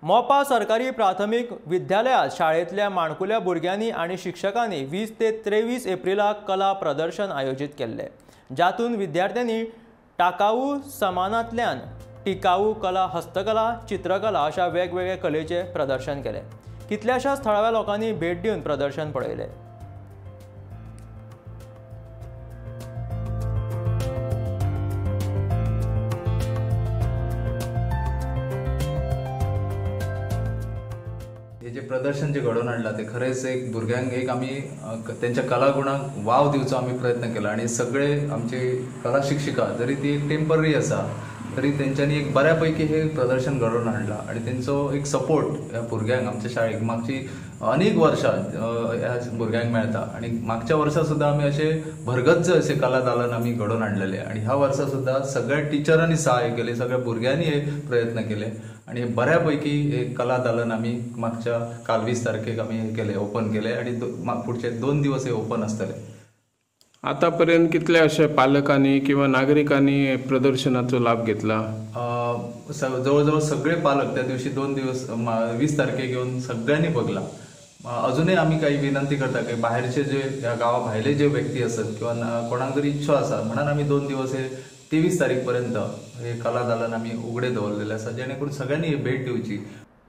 मोपा सरकारी प्राथमीक विद्यालयात शाळेंतल्या माणकुल्या भुरग्यांनी आनी शिक्षकांनी 20 ते 23 एप्रिलाक कला प्रदर्शन आयोजीत केल्ले, जातून विद्यार्थ्यांनी टाकाऊ सामानांतल्यान टिकाऊ कला, हस्तकला, चित्रकला अशा वेगवेगळ्या कलेचे प्रदर्शन केले। कितल्याशाच थळाव्या लोकांनी भेट दिवन प्रदर्शन पळयलें। हे जे प्रदर्शन जे घडोवन हाडलां ते खरेंच एक भुरग्यांक एक आमी तेंच्या कलागुणांक वाव दिवचो आमी प्रयत्न केला आनी सगळे आमचे कला शिक्षिका जरी ती एक टेम्पररी आसा तरी तेंच्यांनी एक बऱ्या पैकी हे प्रदर्शन घडोवन हाडलां आनी तेंचो एक सपोर्ट ह्या भुरग्यांक आमच्या शाळेक मागची अनेक वर्सां ह्या भुरग्यांक मेळटा आनी मागच्या वर्सा सुद्दां आमी अशे भरगच्च अशे कला दालन आमी घडोवन हाडलेले आनी ह्या वर्सा सुद्दां सगळ्या टिचरांनी सहाय्य केले, सगळ्या भुरग्यांनी हे प्रयत्न केले आनी बऱ्या पैकी हे कला दालन आमी मागच्या काल 20 तारखेक आमी हे केले, ओपन केले आनी फुडचे 2 दिवस हे ओपन आसतले। आतापर्यंत कितले अशे पालकांनी किंवा नागरिकांनी प्रदर्शनाचो लाभ घेतला? जवळ जवळ सगळे पालक त्या दिवशी 2 दिवस 20 तारखेक येवन सगळ्यांनी बघला। अजूनही आमी काही विनंती करता की बाहेरचे जे ह्या गांवा भायले जे व्यक्ती आसत किंवा कोणाक जरी इच्छा आसा म्हणून आमी 2 दिवस हे 23 तारीख पर्यंत हे कला दालन आमी उघडे दवरलेले आसा, जेणे करून सगळ्यांनी हे भेट दिवची।